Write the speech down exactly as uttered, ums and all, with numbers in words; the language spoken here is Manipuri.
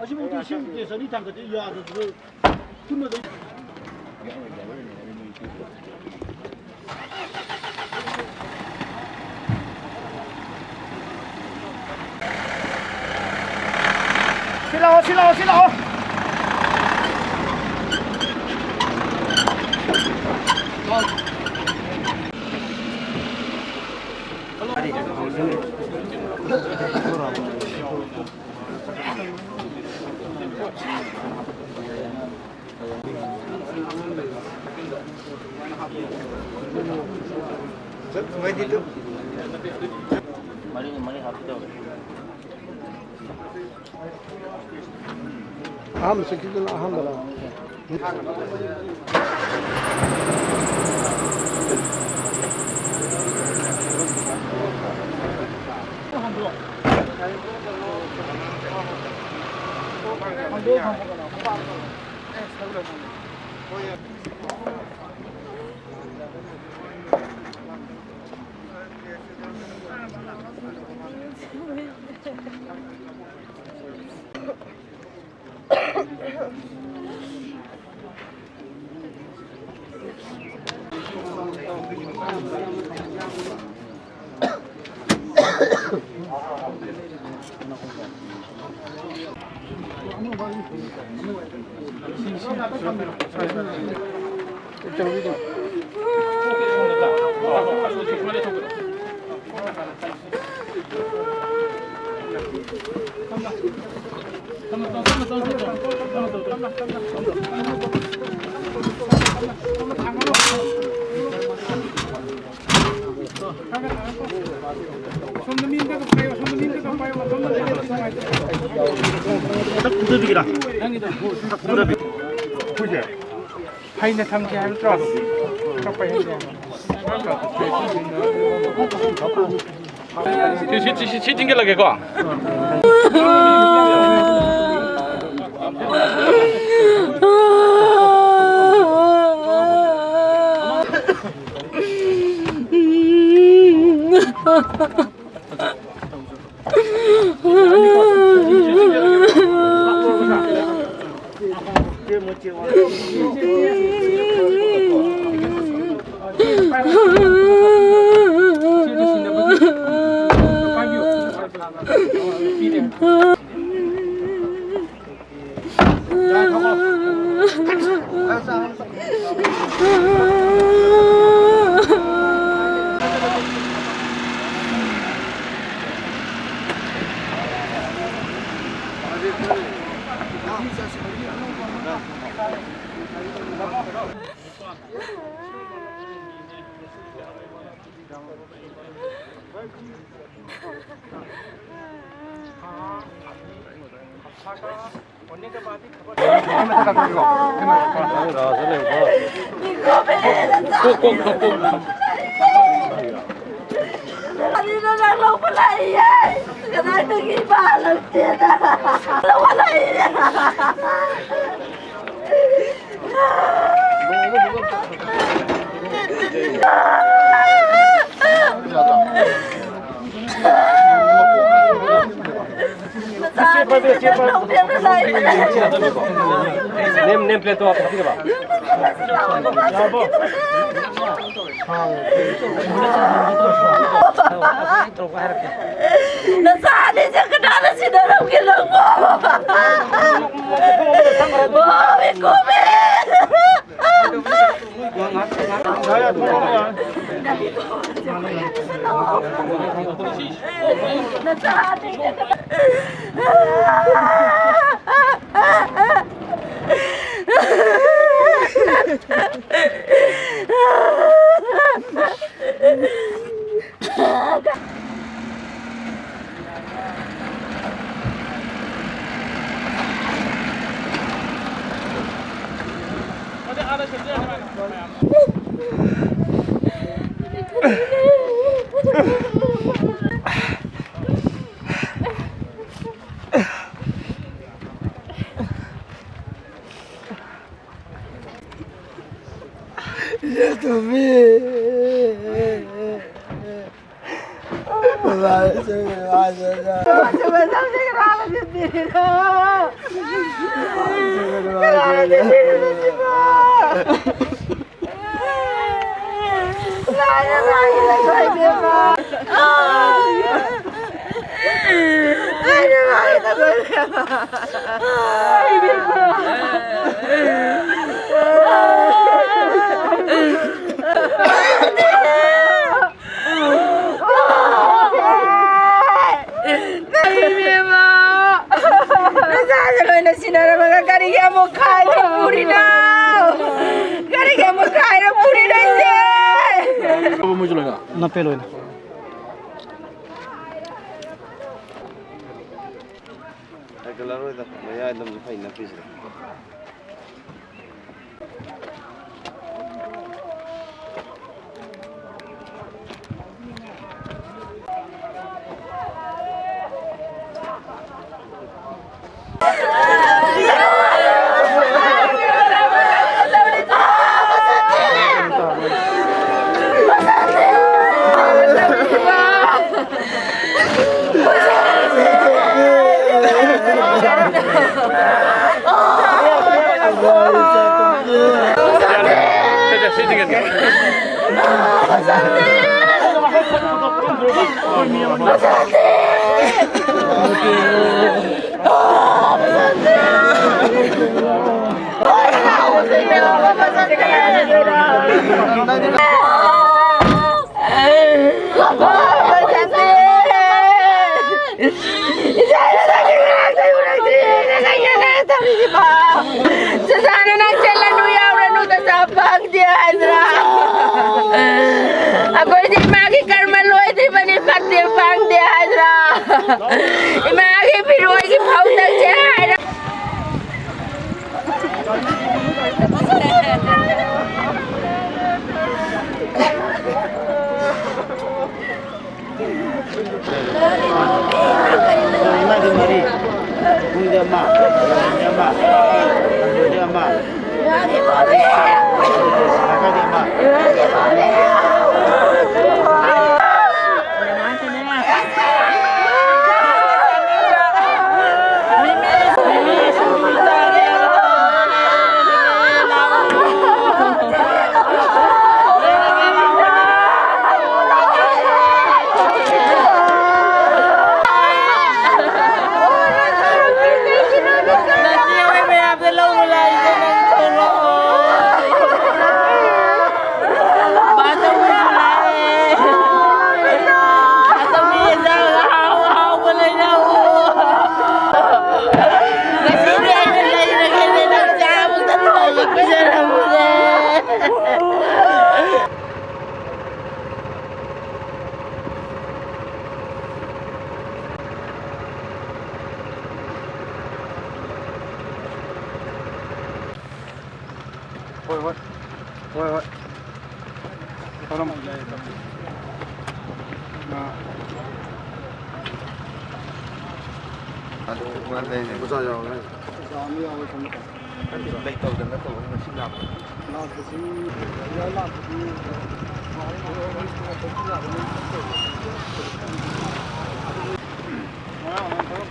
ꯑꯁꯤꯐꯥꯎꯗꯤ ꯏꯁꯤꯡ ꯀꯦꯁ ꯑꯅꯤ ꯊꯥꯡꯒꯠꯇꯦ ꯌꯥꯗꯕꯗꯨ ꯆꯨꯝꯅꯗ꯫ ꯁꯤ ꯂꯥꯛꯑꯣ, ꯁꯤ ꯂꯥꯛꯑꯣ, ꯁꯤ ꯂꯥꯛꯑꯣ꯫ ꯃꯔꯤ, ꯃꯔꯤ ꯍꯥꯞꯀꯦ ꯇꯧꯔꯦ꯫ ꯑꯍꯥꯟꯕ ꯆꯠꯈꯤꯕꯗꯨꯅ ꯑꯍꯥꯟꯕꯔ? ꯁꯣꯝꯗ ꯃꯤ ꯑꯝꯇ ꯄꯥꯏꯌꯣ, ꯁꯣꯝꯗ ꯃꯤ ꯑꯝꯇ ꯄꯥꯏꯌꯣ, ꯁꯣꯝꯗ ꯃꯤ ꯑꯝꯇ ꯄꯥꯏꯌꯣ꯫ ꯅꯪꯒꯤꯗꯣ꯫ ꯍꯩꯅ ꯊꯝꯁꯦ ꯍꯥꯏꯕ ꯅꯠꯇ꯭ꯔꯣ? ꯀꯛꯄ ꯍꯩꯅ ꯊꯝꯁꯦ ꯍꯥꯏꯕ꯫ ꯁꯤ, ꯁꯤ, ꯁꯤ, ꯁꯤ, ꯁꯤ ꯊꯤꯡꯖꯤꯜꯂꯒꯦꯀꯣ꯫ ꯑꯗꯨꯗ ꯅꯪ ꯂꯧꯕ ꯂꯥꯛꯏꯌꯦ꯫ ꯀꯗꯥꯏꯗꯒꯤ ꯏꯃꯥ ꯂꯥꯛꯇꯦꯗ꯫ ꯂꯧꯕ ꯂꯥꯛꯏꯌꯦ꯫ Name, name ꯄ꯭ꯂꯦꯠꯇꯣ ꯍꯥꯞꯄꯤꯔꯕ? ꯅꯆꯥ ꯑꯅꯤꯁꯦ ꯀꯅꯥꯅ ꯁꯤꯟꯅꯔꯝꯒꯦ ꯅꯪꯕꯣ? ꯑꯣ, ꯏꯀꯨꯕꯤ! ꯏꯆꯦ ꯇꯣꯝꯕꯤ꯫ ꯕꯕꯥ, ꯏꯕꯦꯝꯃ! ꯅꯆꯥꯁꯦ ꯂꯣꯏꯅ ꯁꯤꯟꯅꯔꯝꯃꯒ ꯀꯔꯤꯒꯤ ꯑꯃꯨꯛ ꯈꯥꯏꯔ ꯄꯨꯔꯤꯅꯣ? ꯀꯔꯤꯒꯤ ꯑꯃꯨꯛ ꯈꯥꯏꯔ ꯄꯨꯔꯤꯅꯣ, ꯏꯆꯦ? ꯅꯞꯄꯦ ꯂꯣꯏꯅ꯫ ꯍꯥꯏꯒꯠꯂꯔꯣꯏꯗ, ꯃꯌꯥꯏ ꯑꯗꯨꯝ ꯐꯩ ꯅꯞꯄꯤꯁꯤꯗ꯫ ꯁꯨꯖꯥꯅ ꯅꯪ ꯆꯠꯂꯅꯨ, ꯌꯥꯎꯔꯅꯨ, ꯅꯆꯥ ꯐꯪꯗꯦ ꯍꯥꯏꯗ꯭ꯔꯥ? ꯑꯩꯈꯣꯏꯗꯤ ꯏꯃꯥꯒꯤ ꯀꯔꯃ ꯂꯣꯏꯗ꯭ꯔꯤꯕꯅꯤ, ꯐꯠꯇꯦ ꯐꯪꯗꯦ ꯍꯥꯏꯗ꯭ꯔꯥ? ꯏꯃꯥꯒꯤ ꯐꯤꯔꯣꯜꯒꯤ ꯐꯧ ꯇꯛꯁꯦ ꯍꯥꯏꯔ ꯏꯃꯥꯗꯤ ꯃꯔꯤ꯫ ꯃꯣꯏꯗꯤ ꯑꯃ, ꯃꯣꯏꯗꯤ ꯑꯃ, ꯃꯣꯏꯗꯤ ꯑꯃ꯫ ꯀꯥꯀꯥꯗꯤ ꯑꯃ꯫ ꯍꯣꯏ, ꯍꯣꯏ꯫ ꯊꯧꯔꯝ꯫ ꯑꯥ꯫ ꯑꯗꯨ ꯃꯥ ꯂꯩꯔꯦ꯫ ꯑꯣꯖꯥ ꯌꯥꯎꯔꯦ꯫ ꯑꯣꯖꯥ ꯑꯃ ꯌꯥꯎꯔꯦ ꯁꯣꯝꯗ꯫ ꯅꯠꯇꯦ, ꯂꯩꯇꯧꯗꯅ ꯇꯧꯕ ꯉꯁꯤ ꯂꯥꯛꯄ꯫ ꯂꯥꯛꯄꯁꯤ, ꯌꯥꯏ ꯂꯥꯛꯄꯁꯤ꯫ ꯉꯔꯥꯡ ꯅꯪ ꯊꯕꯛ꯫